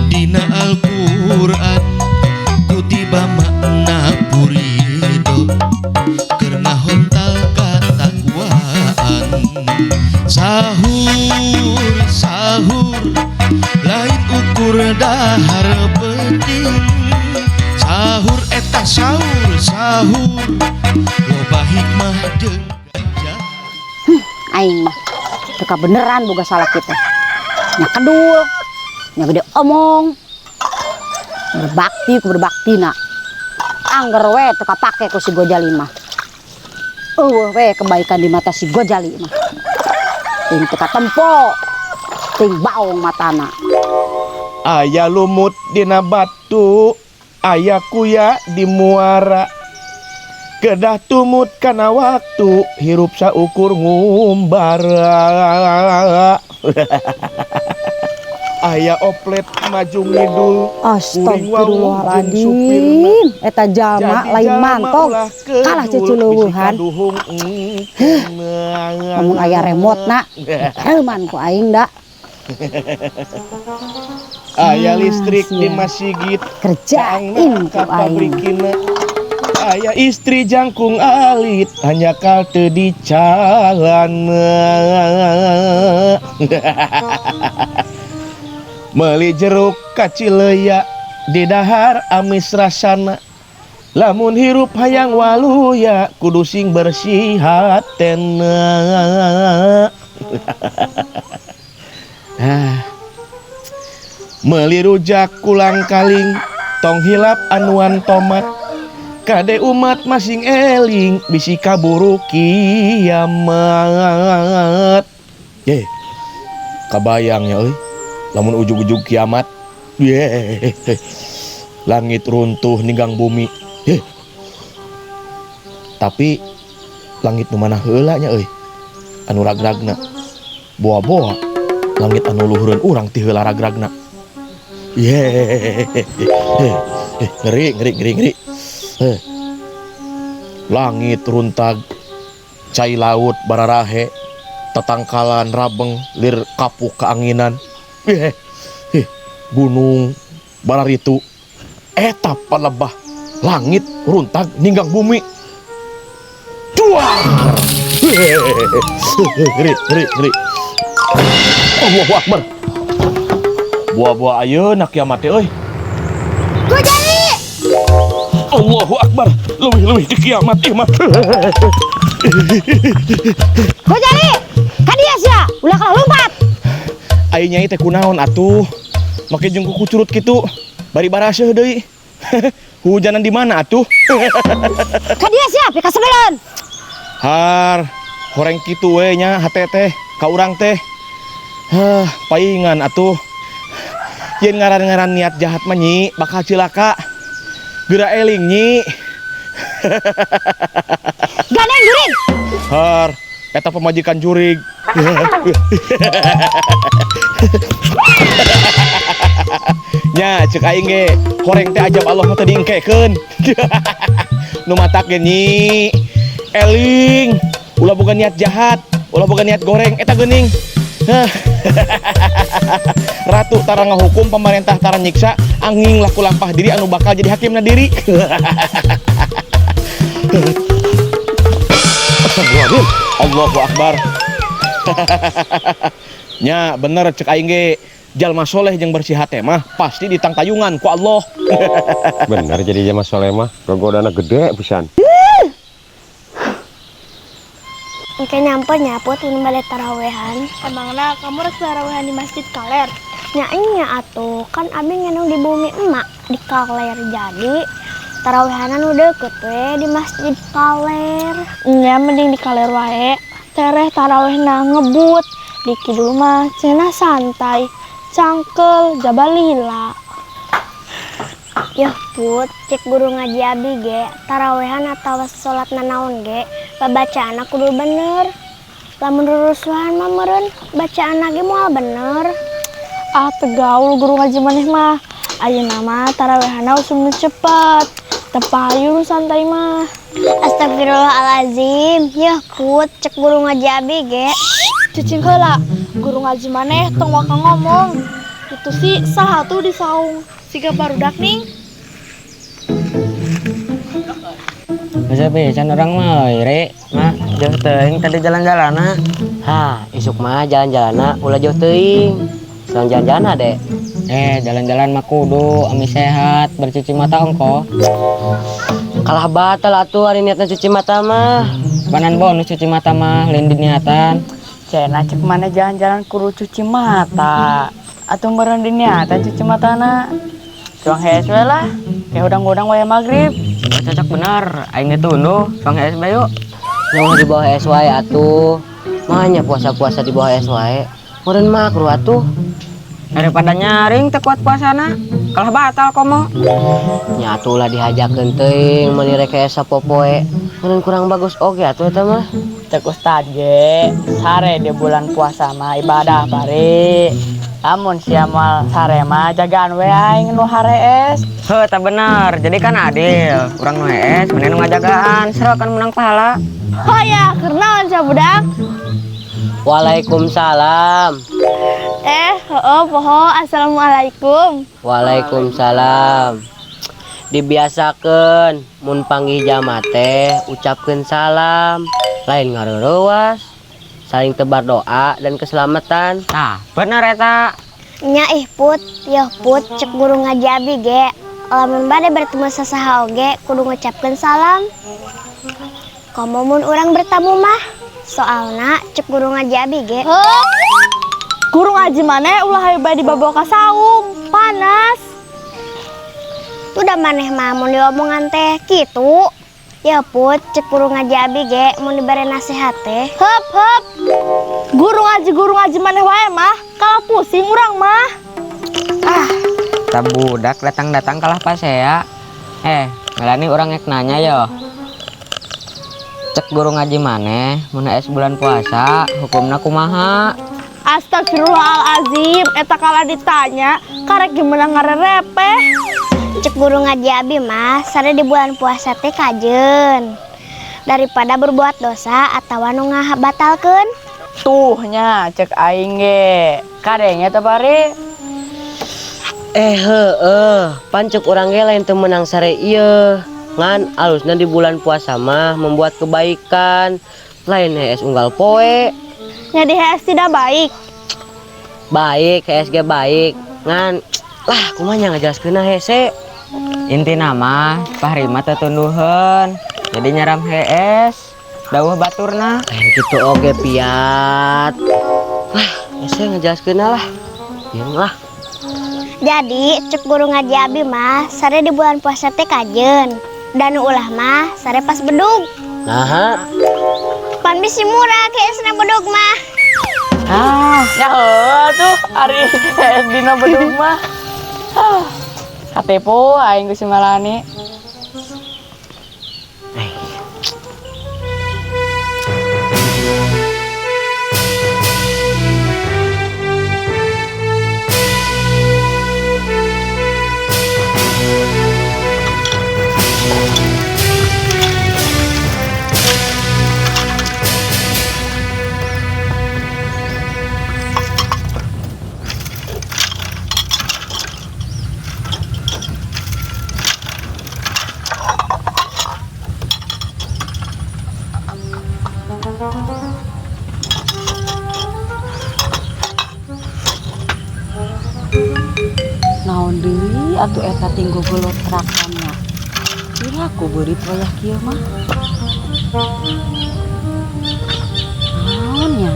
Dina Al-Qur'an kutiba makna purido keur ngahontal katakwaan. Sahur sahur lain ukur dahar peuting, sahur eta sahur sahur loba hikmah jeung ganjaran. Aing mah teu beneran boga salaki teh. Nya kedul, nya gede omong. Berbakti ku berbaktina. Angger we teu kapake ku si Gojali mah. Euweuh we kebaikan di mata si Gojali mah. Ting teu katempo, ting baong matana. Aya lumut dina batu, aya kuya di muara, kedah tumut kana waktu, hirup saukur ngumbara. Aya oplet maju ngidul, kuring wawuh jeung supirna. Astagfirullahaladzim, eta jalma Jadi lain jalma mantog. Ulah Kalah kedul, ceculuwuhan. Bisi kaduhung Lamun aya remotna, helman ku aing da. Aya listrik di sia. Masjid, Kerjain ku ka aing. Pabrikina. Aya istri jangkung alit, hanjakal teu dicalana. Meuli jeruk ka Cileya, di dahar amis rasana. Lamun hirup hayang waluya, kudu sing bersih hatena. Ah. Meuli rujak kulang kaling, tong hilap anuan tomat. Kade umat masing eling, bisi kaburu kiamat. Ye, kabayang ya euy. Lamun ujug-ujug kiamat, ye, langit runtuh ninggang bumi. Ye. Tapi langit nu mana heula nya euy? Anu ragragna. Boa-boa langit anu luhureun urang ti heula ragragna. Ye, ngeri ngeri ngeri ngeri. Eh. Langit runtag, cai laut bararahe, tetangkalan rabeng lir kapuk keanginan. Eh, eh, gunung bararitu eta palebah langit runtag ninggang bumi. Duar! Ngeri ngeri ngeri. Allahu Akbar. Buah-buah ayeuna kiamat teh euy. Gojali! Allahu Akbar. Leuwih-leuwih di kiamat ieu mah. Gojali! Ka dieu sia, ulah kalah lompat. Ai nyai teh kunaon atuh? Make jeung kukucurut kitu. Bari baraseuh deui. Hujanan di mana atuh? Ka dieu sia, pikasebeleun. Har, horeng kitu we nya hate teh ka urang teh. Hah, paingan atuh. Yen ngaran-ngaran niat jahat mah, Nyi, bakal cilaka. Geura eling, Nyi. Gandeng jurig. Har, eta pamajikan jurig. Nya, cek aing ge, horeng teh ajab Allah mah teu diengkekeun. Nu matak ge, Nyi. Eling, ulah boga niat jahat, ulah boga niat goreng, eta geuning. Hah. Ratu tara ngahukum, pemerintah tara nyiksa, anging laku lampah diri anu bakal jadi hakimna diri. Astagfirullahaladzim. Allahu Akbar. Nya bener cek aing ge, jalma soleh jeung bersih hate mah pasti ditangtayungan ku Allah. Bener jadi jalma soleh mah gogodana gede pisan. Engke nyampe nyaput ini balik tarawehan. Emangna kamu rek tarawehan di masjid kaler? Nya nya atuh, kan abi ngenong di bumi emak di kaler, jadi tarawehanan udah deket we di masjid kaler. Nya mending di kaler wae. Tereh tarawehna ngebut. Di kidul mah cenah santai. Cangkel jabalila. Yah Put, cek guru ngaji abi ge, tarawehan atawa salat nanaon ge, babacaan kudu bener. Lamun rurusuhan mah meureun bacaan ge moal bener. Ah tegaul guru ngaji maneh mah. Ayeuna mah tarawehana usum nu cepet. Teu payu nu santai mah. Astagfirullahalazim. Yah Put, cek guru ngaji abi ge. Cicing heula, guru ngaji maneh tong waka ngomong. Itu sih saha tuh di saung siga barudak ning. Bisa pisan urang mah iri, mah jauh teuing tadi jalan-jalanna. Hah, isuk mah jalan-jalanna ulah jauh teuing. Selang jalan-jalan deh. Jalan-jalan mah kudu ami sehat, bercuci mata ongko. Kalah batal atuh ari niatna cuci mata mah. Panan bonus cuci mata mah lain diniatan. Cenah cek mana jalan-jalan kudu cuci mata. Atuh meureun diniatan cuci matana. Cuang hees we lah, kayak udang-udang waya maghrib. Oh, cocok bener, aing ge tunduh, cuang hees bae yuk. Nya ulah di bawah hees wae atuh. Manya puasa-puasa di bawah hees wae. Meureun makruh atuh. Daripada nyaring teu kuat puasana, kalah batal komo. Nya atuh ulah dihajakeun teuing meuni rek hees sapopoe. Meureun kurang bagus oge atuh eta mah. Cek ustad ge, sare di bulan puasa mah ibadah bari. Lamun sia moal sare mah jagaan we aing nu harees. Heuh, tah bener. Jadi kan adil. Urang nu hees maneh nu ngajagaan, seru kan menang pahala. Oh ya, keur naon sia budak? Waalaikumsalam. Heueuh poho, assalamualaikum. Waalaikumsalam. Dibiasakeun mun panggih jama teh ucapkeun salam, lain ngareurewas. Saling tebar doa dan keselamatan. Tah, bener eta. Nya ih Put, yoh Put, cek guru ngaji abi ge. Lamun bade bertemu sasaha oge kudu ngucapkeun salam. Komo mun urang bertamu mah, soalna cek guru ngaji abi ge. Heuh. Guru ngaji maneh ulah hayu bae dibawa ka saung, panas. Udah maneh mah mun diomongan teh kitu. Ya Put, cek guru ngaji abi ge mun dibere nasihat teh. Heup heup. Guru ngaji maneh wae mah, kalah pusing urang mah. Ah, ta budak datang-datang kalah pasea. Melani urang rek nanya yo. Cek guru ngaji maneh mun es bulan puasa hukumna kumaha? Astagfirullahalazim, eta kalah ditanya karek gimana ngarerepeh. Cek guru ngaji abi mah sare di bulan puasa teh kajeun. Daripada berbuat dosa atawa nu ngabatalkeun. Tuh nya cek aing ge. Kadenge teh bari. Heueuh, pan cek urang ge lain teu meunang sare ieu. Ngan alusna di bulan puasa mah membuat kebaikan, lain hees unggal poe. Nya di hees tidak baik. Baik, hees ge baik. Ngan lah kumaha nya ngajelaskeunna hese. Intina mah Fahri mah teu tunduheun. Jadi nyaram hees, dawuh baturna. Lain kitu oge piat. Wah, hese ngajelaskeunna lah. Jeung lah. Jadi cek guru ngaji abi mah sare di bulan puasa teh kajeun. Dan ulah mah sare pas bedug. Naha? Pan bisi murah heesna bedug mah. Ah, nya heueuh tuh ari hees dina bedug mah. Ah, katipu aing ku si Melani. Naon deui atuh eta tinggo golotrakanna. Piraku beurit wayah kieu mah. Naon nya?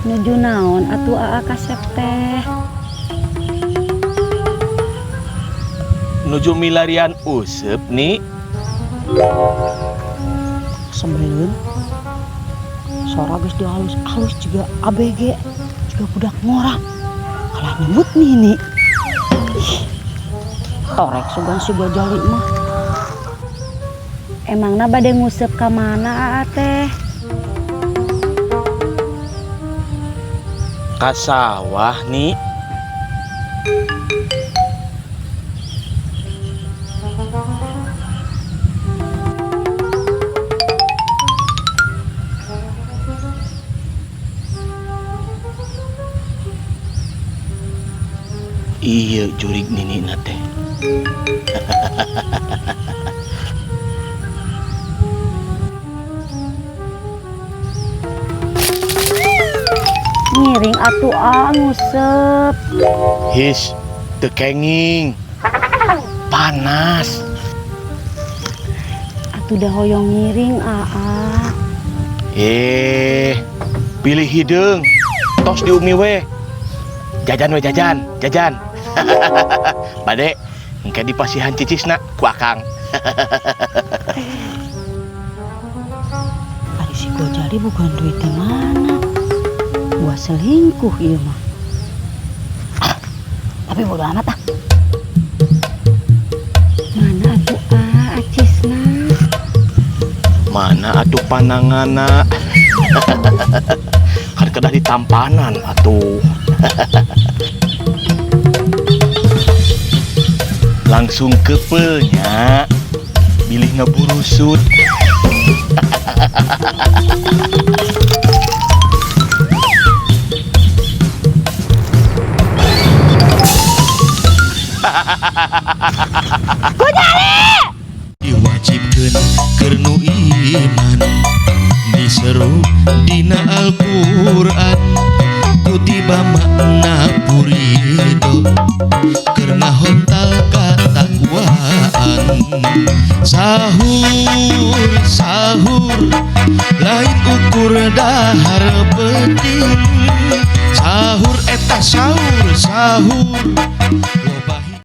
Nuju naon atuh Aa kasep teh? Nuju milarian useup nih. Sebelum sora geus dihalus-halus juga ABG juga budak ngora kalah nyebut Nini. Ih, torek sugan si Gojali mah. Emangna bade nguseup ka mana aa teh? Ka sawah nih. Iya jurig nini nate. Ngiring atuh ah nguseup. His, teu kenging. Panas. Atuh dah hoyong ngiring aa. Pilih hideung. Tos di umi we. Jajan we jajan, jajan. Bade, engke dipasihan cicisna ku akang. Ari si Gojali bukan duit di mana? Buat selingkuh ieu mah. Ah, tapi bodo amat ah. Mana atuh ah acisna? Mana atuh pananganna? Kan kedah ditampanan atuh. Langsung kepelnya bilih ngeburusut. Diwajibkeun keur nu iman, diseru dina Al-Qur'an, kutiba makna purido keur ngahontal katakwaan. Sahur sahur lain ukur dahar peuting, sahur eta sahur sahur.